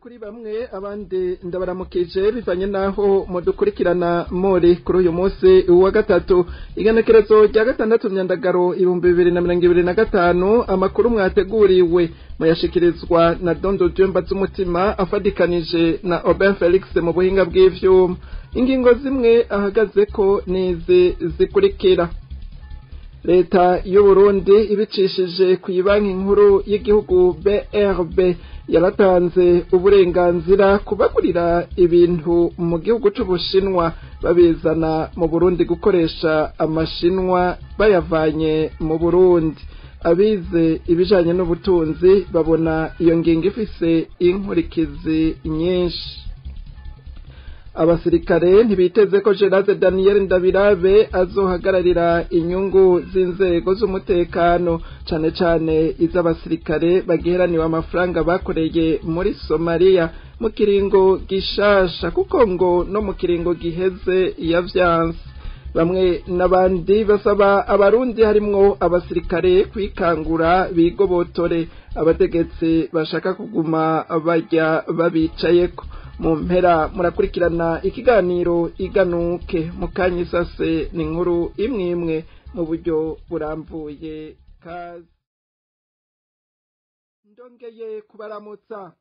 Kuri bamwe abandi ndabaramukije bivanye naho mudukurikirana muri kuri uyu munsi wa gatatu igenekerezo rya gatandatu myandagaro 2025 amakuru mwateguriwe muyashikirizwa na Dondo Jemba z'umutima afadikanije na Oben Felix mu buhinga bw'ivyuma. Ingingo zimwe ahagaze ko nizi zikurikira: Leta y'u Burundi ibicishije ku banki nkuru y'igihugu BRB yaratanze uburenganzira kubagurira ibintu mu gihugu c'Ubushinwa babizana mu Burundi gukoresha amashinwa bayavanye mu Burundi. Abize ibijanye n'ubutunzi babona iyo ngingo ifise inkurikizi nyinshi. Abasirikare ntibiteze ko Gerard Daniel Ndabirabe azohagararira inyungu z'inzego z'umutekano cane cane iz'abasirikare bagiheraniwe amafaranga bakoreye muri Somalia mu kiringo gishasha, kuko ngo no mu kiringo giheze yavyanse. Bamwe n'abandi basaba abarundi harimwo abasirikare kwikangura bigobotore abategetsi bashaka kuguma bajya babicayeko. Mu mpera murakurikirana ikiganiro iganuke mukanyisase ni inkuru imwe imwe mu buryo burambuye. Kaze ndongeye kubaramutsa.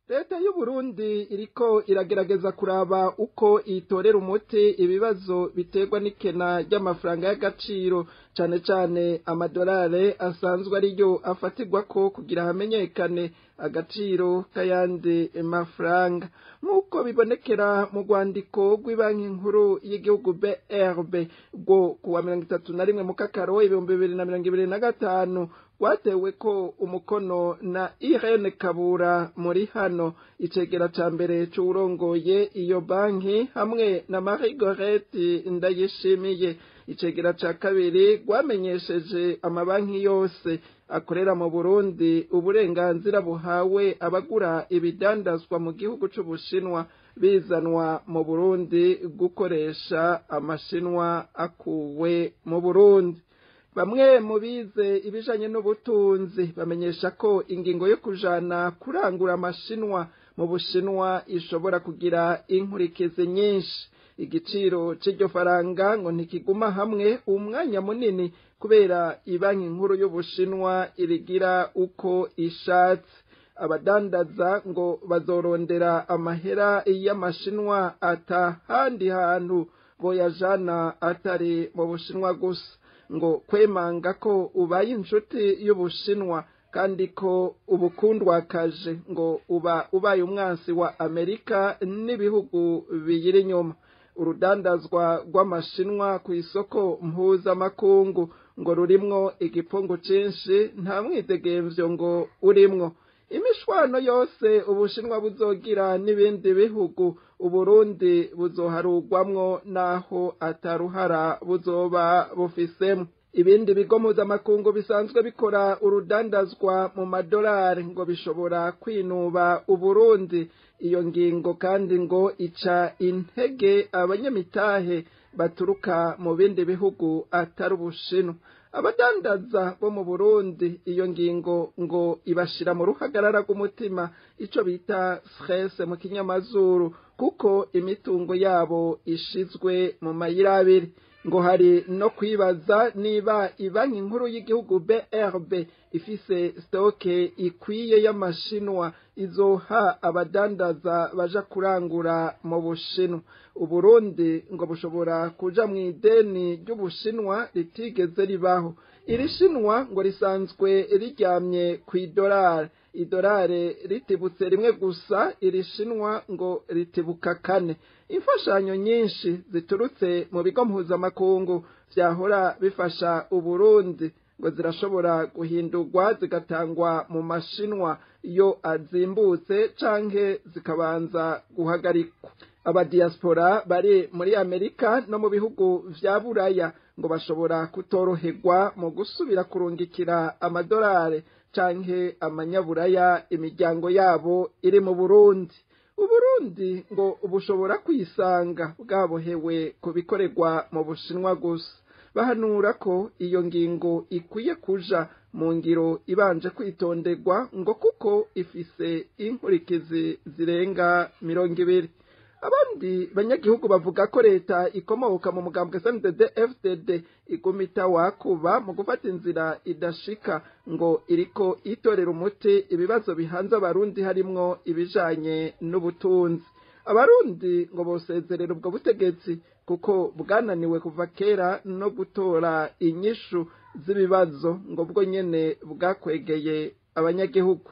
Leta y'u Burundi iriko iragerageza kuraba uko itorera umuti ibibazo biterwa n'ikena ry'amafaranga y'agaciro, cane cane amadolari asanzwe ariyo afatirwa ko kugira hamenyekane agaciro k'ayandi mafaranga, nk'uko bibonekera mu rwandiko rw'ibanki nkuru y'igihugu BRB rwo kuwa 31 Mukakaro 2025 rwatewe ko umukono na Irene Kabura muri hano icegera ca mbere c'uwurongoye iyo banki hamwe na Marie Gorette Ndayishimiye. Icegera ca kabiri rwamenyesheje amabanki yose akorera mu Burundi uburenganzira buhawe abagura ibidandazwa mu gihugu c'Ubushinwa bizanwa mu Burundi gukoresha amashinwa akuwe mu Burundi. Bamwe mu bize ibijanye n'ubutunzi bamenyesha ko ingingo yo kujana kurangura amashinwa mu Bushinwa ishobora kugira inkurikizi nyinshi. Igiciro c'iryo faranga ngo ntikiguma hamwe umwanya munini kubera ibanki nkuru y'Ubushinwa irigira uko ishatse. Abadandaza ngo bazorondera amahera y'amashinwa atahandi hantu boyajana atari mu Bushinwa gusa, ngo kwemanga ko ubaye inshuti y'Ubushinwa kandi ko ubukundwakaje ngo uba ubaye umwansi wa Amerika n'ibihugu biyiri inyuma. Urudandazwa rw'amashinwa ku isoko mpuzamakungu ngo rurimwo igipfungu cinshi, nta mwidegemvyo ngo urimwo. Imishwano yose Ubushinwa buzogira n'ibindi bihugu, Uburundi buzoharugwamwo naho ataruhara buzoba bufisemwo. Ibindi bigo mpuzamakungu bisanzwe bikora urudandazwa mu madolari ngo bishobora kwinuba Uburundi. Iyo ngingo kandi ngo ica intege abanyamitahe baturuka mu bindi bihugu atari Ubushinwa. Abadandaza bo mu Burundi iyo ngingo ngo ibashira mu ruhagarara rw'umutima, ico bita stress mu kinyamazuru, kuko imitungo yabo ishizwe mu mayira abiri. Ngo hari no kwibaza niba ibanki nkuru y'igihugu BRB ifise stoke ikwiye y'amashinwa izoha abadandaza baja kurangura mu Bushinwa. Uburundi ngo bushobora kuja mu ideni ry'Ubushinwa ritigeze ribaho. Iri shinwa ngo risanzwe riryamye ku idolari, idolari ritibutse rimwe gusa, iri shinwa ngo ritibuka kane. Imfashanyo nyinshi ziturutse mu bigo mpuzamakungu vyahora bifasha Uburundi ngo zirashobora guhindurwa zigatangwa mu mashinwa iyo azimbutse canke zikabanza guhagarikwa. Abadiaspora bari muri Amerika no mu bihugu vya Buraya ngo bashobora kutoroherwa mu gusubira kurungikira amadolari canke amanyaburaya imiryango yabo iri mu Burundi. Uburundi ngo bushobora kwisanga bwabohewe ku bikorerwa mu Bushinwa gusa. Bahanura ko iyo ngingo ikwiye kuja mu ngiro ibanje kwitonderwa ngo kuko ifise inkurikizi zirenga 20. Abandi banyagihugu bavuga ko leta ikomoka mu mugambwe SNDD FDD igumita wakuba mu gufata inzira idashika ngo iriko itorera umuti ibibazo bihanze abarundi harimwo ibijanye n'ubutunzi. Abarundi ngo bosezerera ubwo butegetsi kuko bwananiwe kuva kera no gutora inyishu z'ibibazo ngo bwo nyene bwakwegeye abanyagihugu.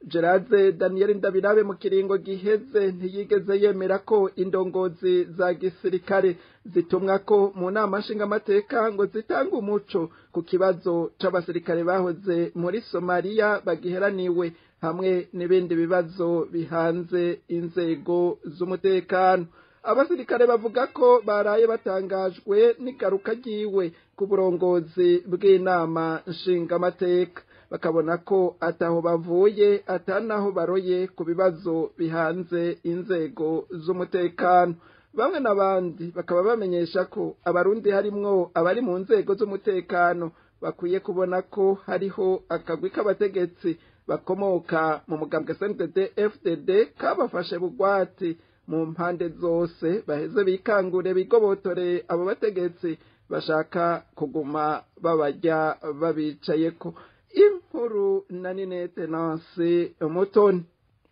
Gerard Daniel Ndabirabe mu kiringo giheze ntiyigeze yemera ko indongozi za gisirikare zitumwa ko mu nama nshingamateka ngo zitanga umuco ku kibazo c'abasirikare bahoze muri Somalia bagiheraniwe hamwe n'ibindi bibazo bihanze inzego z'umutekano. Abasirikare bavuga ko baraye batangajwe n'igaruka ryiwe ku burongozi bw'inama nshingamateka, bakabona ko ataho bavuye atanaho baroye ku bibazo bihanze inzego z'umutekano. Bamwe n'abandi bakaba bamenyesha ko abarundi harimwo abari mu nzego z'umutekano bakwiye kubona ko hariho akagwi k'abategetsi bakomoka mu mugambwe SNDD FDD kabafashe bugwati mu mpande zose, baheze bikangure bigobotore abo bategetsi bashaka kuguma babajya babicayeko. Inkuru na Ninete Nancy Mutoni.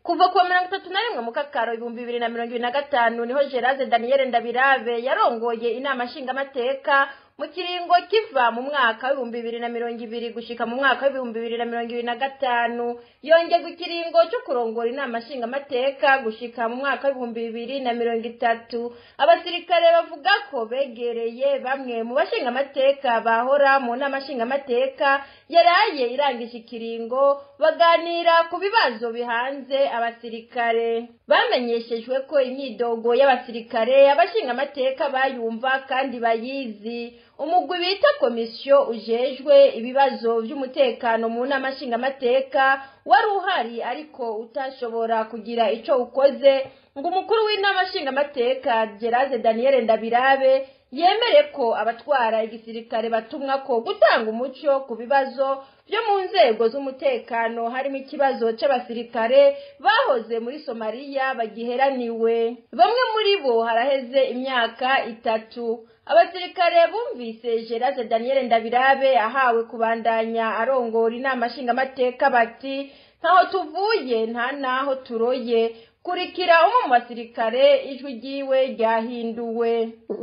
Kuva kuwa 31 mukakaro 2025 niho Gerard Daniel Ndabirabe yarongoye inama nshingamateka mu kiringo kiva mu mwaka wa 2020 gushika mu mwaka wa 2025, yongegwa ikiringo cyo kurongora inama nshingamateka gushika mu mwaka wa 2030. Abasirikare bavuga ko begereye bamwe mu bashingamateka bahora mu nama nshingamateka yaraye irangije ikiringo, baganira ku bibazo bihanze abasirikare. Bamenyeshejwe ko imyidogo y'abasirikare abashingamateka bayumva kandi bayizi. Umugwi bita komisiyo ujejwe ibibazo by'umutekano mu nama nshingamateka wari uhari ariko utashobora kugira ico ukoze ngo umukuru w'inama nshingamateka Gerard Daniel Ndabirabe yemere ko abatwara igisirikare batumwa ko gutanga umuco ku bibazo byo mu nzego z'umutekano harimo ikibazo c'abasirikare bahoze muri Somalia bagiheraniwe. Bamwe muri bo haraheze imyaka 3. Abasirikare bumvise Gerard Daniel Ndabirabe ahawe kubandanya arongora inama nshingamateka bati ntaho tuvuye nta naho turoye. Kurikira umwe mu basirikare ijwi ryiwe ryahinduwe.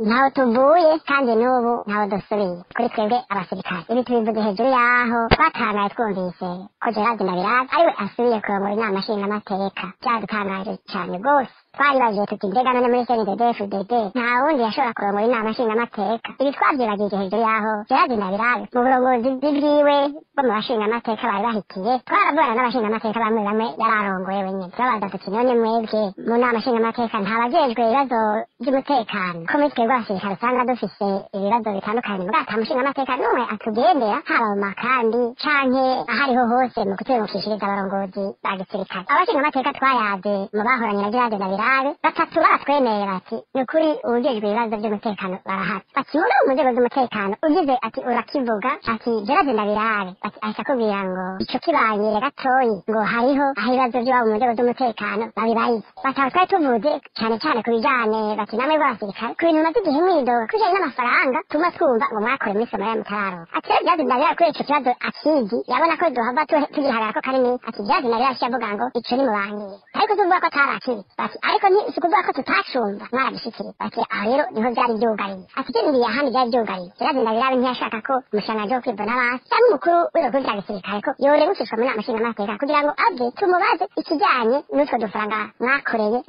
Ntaho tuvuye kandi n'ubu ntaho dusubiye kuri twebwe abasirikare. Ibi tubivuze hejuru yaho twatangaye twumvise ko Gerard Ndabirabe ariwe asubiye kurongora inama nshingamateka. Byadutangaje cyane rwose. Twaribagiye tuti mbega none muri SNDD FDD nta wundi yashobora kurongora inama nshingamateka. Ibi twabyibagije hejuru yaho Gerard Ndabirabe mu burongozi bwiwe bwo mu bashingamateka bari bahitiye, twaravugana n'abashingamateka bamwe bamwe yararongoye wenyine. Turabaza tuti none mwebwe mu nama nshingamateka nta bajejwe ibibazo by'umutekano ko muri twebwe abasirikare usanga dufise ibibazo bitandukanye, muga ata mushingamateka n'umwe atugendera haba mu makambi canke ahariho hose mu kutwibukishiriza abarongozi ba gisirikare. Abashingamateka twayaze mu bahoranye na Gerard Ndabirabe batatu baratwemerera bati ni ukuri uwujejwe ibibazo by'umutekano barahari. Bati mugabo mu nzego z'umutekano ugize ati urakivuga ati Gerard Ndabirabe bati ahita akubwira ngo ico kibanyire gatoyi ngo hariho aho ibibazo by'iwabo mu nzego z'umutekano babibaye. Bataho twari tuvuze cane cane ku bijanye bati namwe b'abasirikare ku bintu bimaze igihe mwidoga ku bijanye n'amafaranga tuma twumva ngo mwakore muri Somalia mutararonka. Ati rero Gerard Ndabirabe kuri ico kibazo akizi yabona ko duhava tugiharara ko kanini. Ati Gerard Ndabirabe aciye avuga ngo ico ni mubangire, ariko tuvuga ko atarakizi. Bati ariko ni sikuvuga ko tutacumva mwaragishikiriye. Bati aho rero niho vyari vyugariye. Ati turindiye ahandi vyari vyugariye. Gerard Ndabirabe ntiyashaka ko umushikiranganji wo kwivuna abansi canke umukuru w'ibiro vya gisirikare ko yorengukishwa mu nama nshingamateka kugira ngo aze tumubaze ikijanye n'utwo dufaranga mwakoreye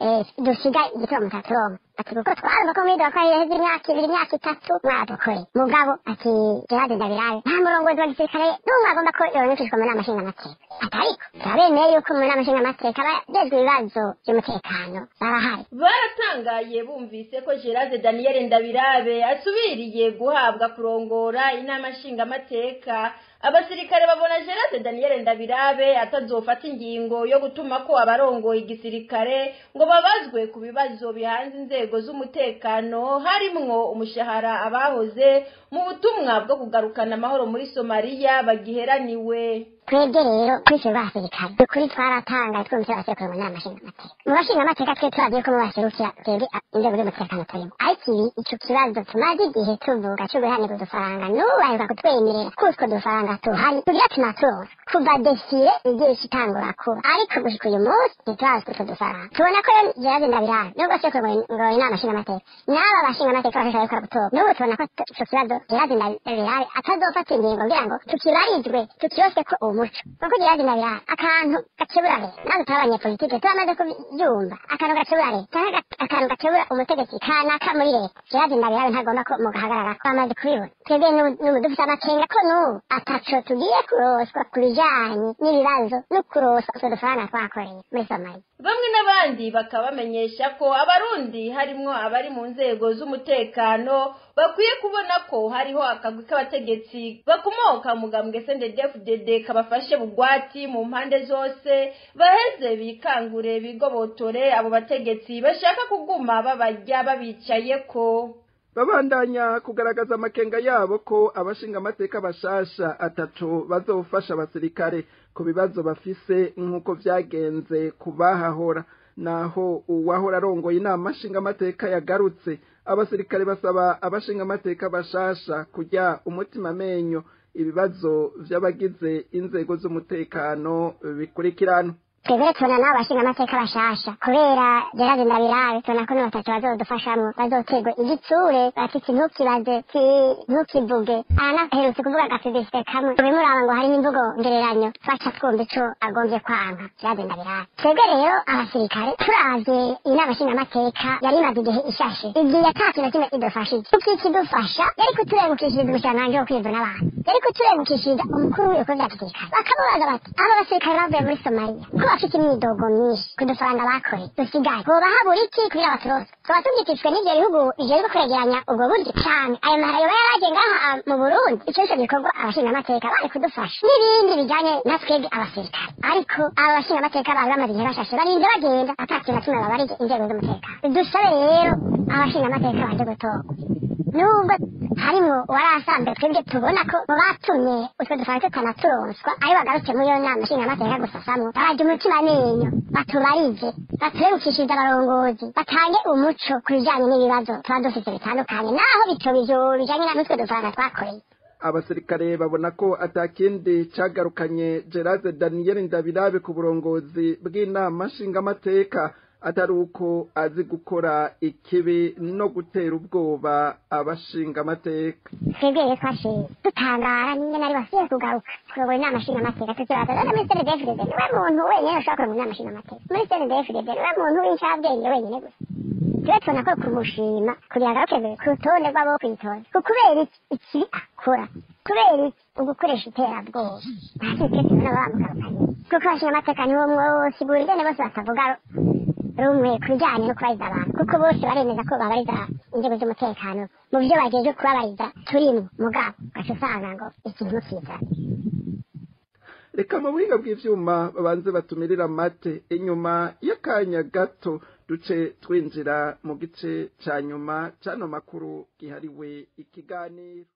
dusiga igituro mutaturonka. Ati kuko twarumva ko mwidoga ko haheze imyaka 2 imyaka 3 mwadukoreye. Mugabo ati Gerard Ndabirabe nta murongozi wa gisirikare n'umwe agomba ko yorengukishwa mu nama nshingamateka. Ati ariko turabemeye yuko mu nama nshingamateka abajejwe ibibazo by'umutekano barahari. Baratangaye bumvise ko Gerard Daniel Ndabirabe asubiriye guhabwa kurongora inama nshingamateka. Abasirikare babona Gerard Daniel Ndabirabe atazofata ingingo yo gutuma ko abarongoye igisirikare ngo babazwe ku bibazo bihanze inzego z'umutekano, harimwo umushahara abahoze mu butumwa bwo kugarukana amahoro muri Somalia bagiheraniwe. Twebwe rero kuri basirikare ukuri twaratangaye twumvise baserukira mu nama nshingamateka. Mu bashingamateka twe turagiye ko mubaserukira twebwe inzego z'umutekano turimo, ariko ibi ico kibazo tumaze igihe tuvuga co guhanirwa udufaranga n'ubu baheruka kutwemerera ko utwo dufaranga tuhari tugira tunaturonka kuva desire igiye itangura kuba, ariko gushika uyu munsi ntiturazi utwo dufaranga. Tubona ko rero Gerard Ndabirabe nubwo aserukira ngo inama nshingamateka n'aba bashingamateka bashobora gukora gutora, n'ubu tubona ko ico kibazo Gerard Ndabirabe atazofata ingingo kugira ngo tukibarizwe tukirose ko umuco, kuko Gerard Ndabirabe akantu gakebura leta, natwe turi abanyepolitike turamaze kubyumva, akantu gakebura leta canke akantu gakebura umutegetsi kanaka muri leta, Gerard Ndabirabe ntagomba ko mugahagarara twamaze kubibona. Twebwe n'ubu dufise amakenga ko n'ubu ataco tugiye kuroswa ku bijanye n'ibibazo no kuroswa utwo dufaranga twakoreye muri Somalia. Bamwe n'abandi bakabamenyesha ko abarundi harimwo abari mu nzego z'umutekano bakwiye kubona ko hariho akagwi k'abategetsi bakomoka mu mugambwe CNDD-FDD kabafashe bugwati mu mpande zose, baheze bikangure bigobotore abo bategetsi bashaka kuguma babarya babicayeko. Babandanya kugaragaza amakenga yabo ko abashinga amateka bashasha atatu bazofasha abasirikare ku bibazo bafise nk'uko vyagenze kubahahora. Naho uwahora arongoye inama nshinga amateka yagarutse, abasirikare basaba abashinga amateka bashasha kujya umutima amenyo ibibazo vy'abagize inzego z'umutekano bikurikirana. Twebwe tubona nabo bashinga amateka bashasha kubera Gerard Ndabirabe, tubona ko n'abatatu bazodufashamwo bazoterwa igitsure bati ntukibaze ntukivuge. Anaherutse kuvuga agafibisite kamwe tubimuraba ngo hari n'imvugo ngereranyo twaca twumva ico agombye kwanka Gerard Ndabirabe. Twebwe rero abasirikare turavye inama nshinga amateka yari imaze igihe ishashe, igihe ata kintu na kimwe idufashije, kuko ikidufasha yari kuturengukishiriza umushikiranganji wo kwivuna abantu, yari kuturengukishiriza umukuru w'ibikorwa vya gisirikare, bakamubaza bati aba basirikare bavuye muri Somalia ko bafite imyidogo myinshi ku dufaranga bakoreye dusigaye, hoba habura iki kugira baturose? Tuba tubyitishwe n'ivyo bihugu bijejwe kwegeranya ubwo buryo cane ayo mahera yoba yaraje ngaha mu Burundi. Ico nico gikorwa abashingamateka bari kudufasha n'ibindi bijanye na twebwe abasirikare, ariko abo bashingamateka bari bamaze igihe bashashe barinze bagenda ata kintu na kimwe babarije inzego z'umutekano. Dusabe rero abashingamateka baje gutorwa, nubwo harimwo uwarasanzwe twebwe tubona ko mu batumye utwo dufaranga tutanaturonswa ayo bagarutse muri iyo nama nshingamateka gusasamwo, bararya umutima amenyo batubarize baturebukishirize abarongozi batange umuco ku bijanye n'ibibazo tuba dufise bitandukanye naho bitoba ivyo bijanye n'utwo dufaranga twakoreye. Abasirikare babona ko atakindi cagarukanye Gerard Daniel Ndabirabe ku burongozi bw'inama nshingamateka atari uko azi gukora ikibi no gutera ubwoba abashinga amateka. Twebwe rero twashiye dutangara nyine nari wasubiye kugaruka kurongora inama nshingamateka, tukibaza none muri CNDD-FDD niwe muntu wenyene ushobora kurongora inama nshingamateka, muri CNDD-FDD niwe muntu w'incabwenge wenyene gusa. Twe tubona ko kumushima kugira ngo agaruke ku rutonde rw'abo kwitora, kubera ikibi akora, kubera iki ugukoresha iterabwoba, nta kintu twese tubona bamugarukanye, kuko abashinga amateka niwo mwosigura ingene bose batavuga rumwe ku bijanye no kubariza abantu, kuko bose baremeza ko babariza inzego z'umutekano mu vyo bajeje kubabariza turimwo, mugabo ugaca usanga ngo ikintu kiza. Reka mu buhinga bw'ivyuma babanze batumirira amate, inyuma y'akanya gato duce twinjira mu gice ca nyuma c'ano makuru gihariwe ikiganiro.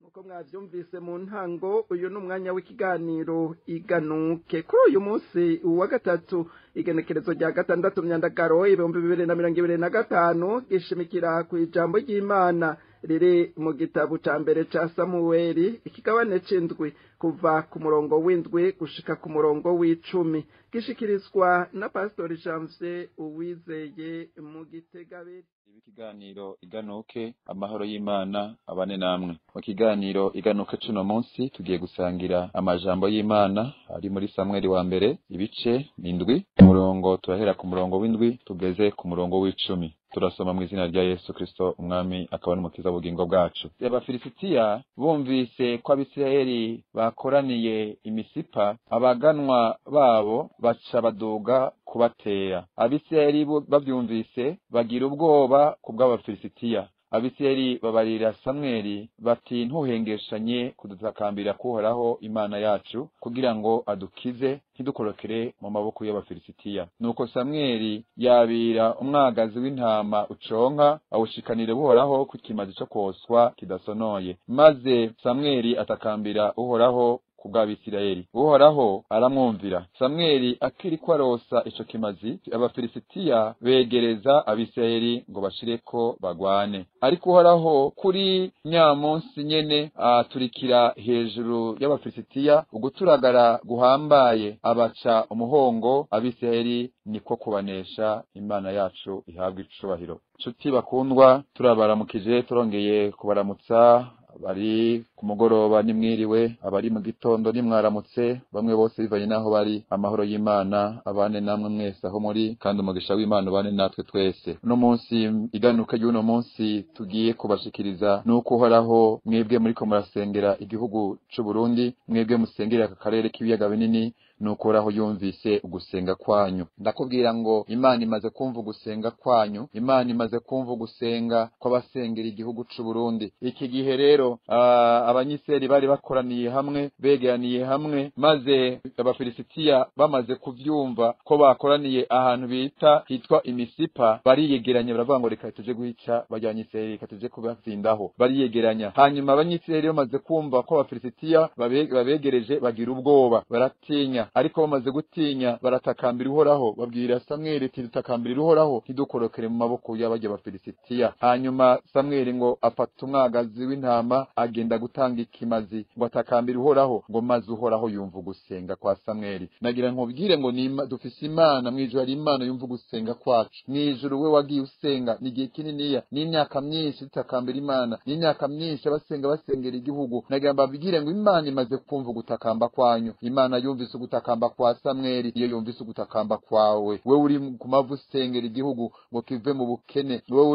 Nkuko mwavyumvise mu ntango, uyu ni umwanya w'ikiganiro iganuke. Kuri uyu munsi wa gatatu igenekerezo rya 6 Myandagaro 2025 gishimikira ku ijambo ry'Imana riri mu gitabo ca mbere ca Samuweli ikigabane c'indwi kuva ku murongo w'indwi gushika ku murongo w'icumi, gishikirizwa na Pastor Janvier Uwizeye mu Gitegabiri. Ikiganiro iganuke, amahoro y'Imana abane namwe. Mu kiganiro iganuke cuno munsi tugiye gusangira amajambo y'Imana ari muri Samueli wa mbere ibice 7, umurongo turahera ku murongo w'indwi tugeze ku murongo w'icumi. Turasoma mu izina rya Yesu Kristo umwami akaba n'umukiza w'ubugingo bwacu. Abafilisitiya bumvise ko Abisirayeli bakoraniye imisipa, abaganwa babo baca baduga kubatera. Abisirayeli bavyumvise bagira ubwoba kubw'Abafilisitiya. Abisirayeli babarira Samweli bati ntuhengeshanye kudutakambira kuhoraho Imana yacu kugira ngo adukize ntidukorokere mu maboko y'Abafilisitiya. Nuko Samweli yabira umwagazi w'intama uconka awushikanire Uhoraho ku kimazi co koswa kidasonoye. Maze Samweli atakambira Uhoraho kubw'Abisirayeli, Uhoraho aramwumvira. Samweli akiriko arosa ico kimazi, Abafilisitiya begereza Abisirayeli ngo bashireko bagwane. Ariko Uhoraho kuri nyamunsi nyene aturikira hejuru y'Abafilisitiya uguturagara guhambaye, abaca umuhongo. Abisirayeli niko kubanesha. Imana yacu ihabwa icubahiro. Nshuti bakundwa, turabaramukije, turongeye kubaramutsa. Bari ku mugoroba nimwiriwe, abari mu gitondo nimwaramutse, bamwe bose bivanye naho bari. Amahoro y'Imana abane namwe mwese aho muri, kandi umugisha w'Imana ubane natwe twese. Uno munsi iganuka ry'uno munsi tugiye kubashikiriza nuko Uhoraho mwebwe muriko murasengera igihugu c'u Burundi, mwebwe musengera aka karere k'ibiyaga binini, nuko Uhoraho yumvise ugusenga kwanyu. Ndakubwira ngo Imana imaze kumva ugusenga kwanyu, Imana imaze kumva ugusenga kw'abasengera igihugu c'u Burundi. Iki gihe rero Abanyisirayeli bari bakoraniye hamwe, begeraniye hamwe, maze Abafilisitiya bamaze kuvyumva ko bakoraniye ahantu bita hitwa Imisipa, bariyegeranya baravuga ngo reka tuje guhica bajyanyisirayeli, reka tuje kubatsindaho. Bariyegeranya. Hanyuma Abanyisirayeli bamaze kumva ko Abafilisitiya babegereje, bagira ubwoba, baratinya. Ariko bamaze gutinya baratakambira Uhoraho, babwira Samweli ati dutakambira Uhoraho ntidukorokere mu maboko y'abajya Abafilisitiya. Hanyuma Samweli ngo afata umwagazi w'intama agenda gutanga ikimazi ngo atakambira Uhoraho, ngo maze Uhoraho yumva ugusenga kwa Samweli. Nagira nkubwire ngo dufise Imana mw'ijuru, hari Imana yumva ugusenga kwacu mw'ijuru. We wagiye usenga ni igihe kininiya, n'imyaka myinshi dutakambira Imana, n'imyaka myinshi abasenga basengera igihugu. Nagira mbabwire ngo Imana imaze kumva ugutakamba kwanyu. Imana yumvise ugutakamba kwa Samweli, iyo yumvise ugutakamba kwawe. Wewe uri ku mavu usengera igihugu ngo kive mu bukene, wewe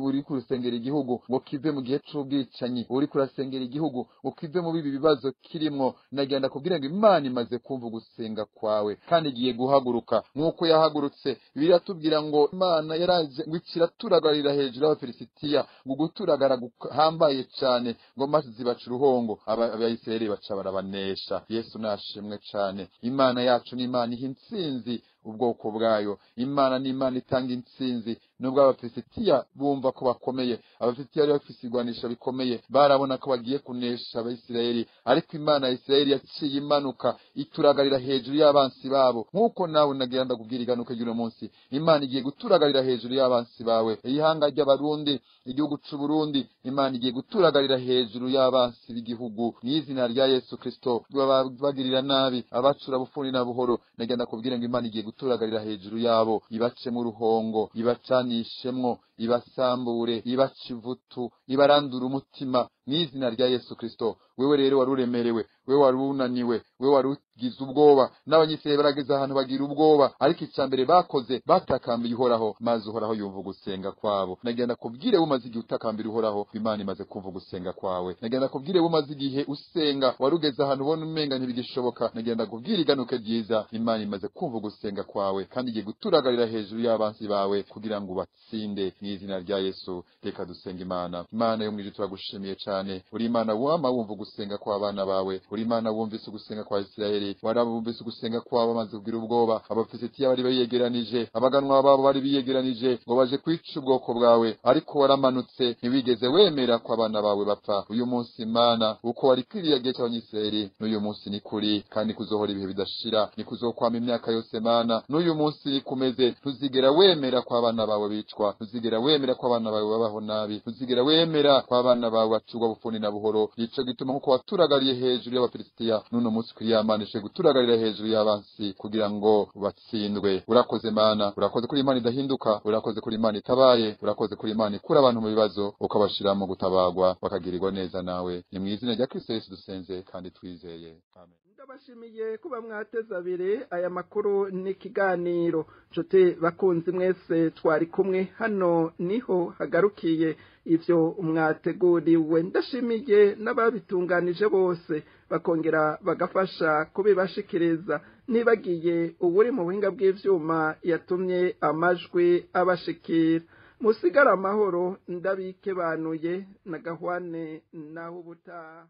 uri kurusengera igihugu ngo kive mu gihe c'ubwicanyi, uri kurasengera igihugu ngo kive mu bibi bibazo kirimo. Nagira ndakubwira ngo Imana imaze kumva ugusenga kwawe kandi igiye guhaguruka nk'uko yahagurutse. Biratubwira ngo Imana yaraje ngo ikiratuраgarira hejuru y'Abafilisitiya, ngo guturagara guhambaye cane, ngo maze zibaca uruhongo, Abayisirayeli baca barabanesha. Yesu nashimwe cane. Imana yacu ni Imana iha intsinzi ubwoko bwayo. Imana ni Imana itanga intsinzi. Nubwo Abafilisitiya bumva ko bakomeye, Abafilisitiya bari bafise igwanisha bikomeye, barabona ko bagiye kunesha Abayisirayeli, ariko Imana ya Isirayeli yaciye imanuka ituragarira hejuru y'abansi babo. Nk'uko nawe nagira ndakubwira iganuka ry'uno munsi, Imana igiye guturagarira hejuru y'abansi bawe. Ihanga ry'Abarundi, igihugu c'u Burundi, Imana igiye guturagarira hejuru y'abansi b'igihugu mw'izina rya Yesu Kristo. Babagirira nabi, abacura bufuni na buhoro, nagira ndakubwira ngo Imana igiye guturagarira hejuru yabo, ibacemo uruhongo, ibacanishemwo, ibasambure, ibacivutu, ibarandura umutima mw'izina rya Yesu Kristo. Wewe rero waruremerewe, wewe warunaniwe, wewe warugize ubwoba. N'Abanyisirayeli barageze ahantu bagira ubwoba, ariko icambere bakoze batakambiye Uhoraho, maze Uhoraho yumva ugusenga kwabo. Nagira ndakubwire umaze igihe utakambira Uhoraho, Imana imaze kumva ugusenga kwawe. Nagira ndakubwire umaze igihe usenga, warugeze ahantu ubona umenga ntibigishoboka. Nagira ndakubwire iganuke ryiza, Imana imaze kumva ugusenga kwawe kandi igiye guturagarira hejuru y'abansi bawe kugira ngo ubatsinde mw'izina rya Yesu. Reka dusenga Imana. Imana yo mw'ijuru, turagushimiye cane. Uri Imana wama wumva ugusenga kw'abana bawe, uri Imana wumvise ugusenga kwa Isirayeli, warabumvise ugusenga kwabo bamaze kugira ubwoba. Abafilisitiya bari biyegeranije, abaganwa babo bari biyegeranije ngo baje kwica ubwoko bwawe, ariko waramanutse ntiwigeze wemera ko abana bawe bapfa. Uyu munsi Imana, uko wari kwiriya gihe cy'Abanyisirayeli, n'uyu munsi ni kuri, kandi kuzohora ibihe bidashira, ni kuzokwama imyaka yose. Mana, n'uyu munsi nikumeze, ntuzigera wemera ko abana bawe bicwa, ntuzigera wemera ko abana bawe babaho nabi, ntuzigera wemera ko abana bawe bacurwa bufuni na buhoro. Nico gituma nkuko waturagariye hejuru y'Abafilisitiya, n'uno munsi kuri ya Mana ishe guturagarira hejuru y'abansi kugira ngo batsindwe. Urakoze Mana, urakoze kuri Imana idahinduka, urakoze kuri Imana itabaye, urakoze kuri Imana ikura abantu mu bibazo ukabashira mu gutabagwa bakagirirwa neza nawe. Ni mu izina rya Kristo Yesu dusenze kandi twizeye, amen. Ndabashimiye kuba mwateze abiri aya makuru n'ikiganiro. Nshuti bakunzi mwese twari kumwe, hano niho hagarukiye ivyo mwateguriwe. Ndashimiye n'ababitunganije bose bakongera bagafasha kubibashikiriza, nibagiye uwuri mu buhinga bw'ivyuma yatumye amajwi abashikira. Musigara amahoro, ndabikebanuye na Gahwane naho ubutaha.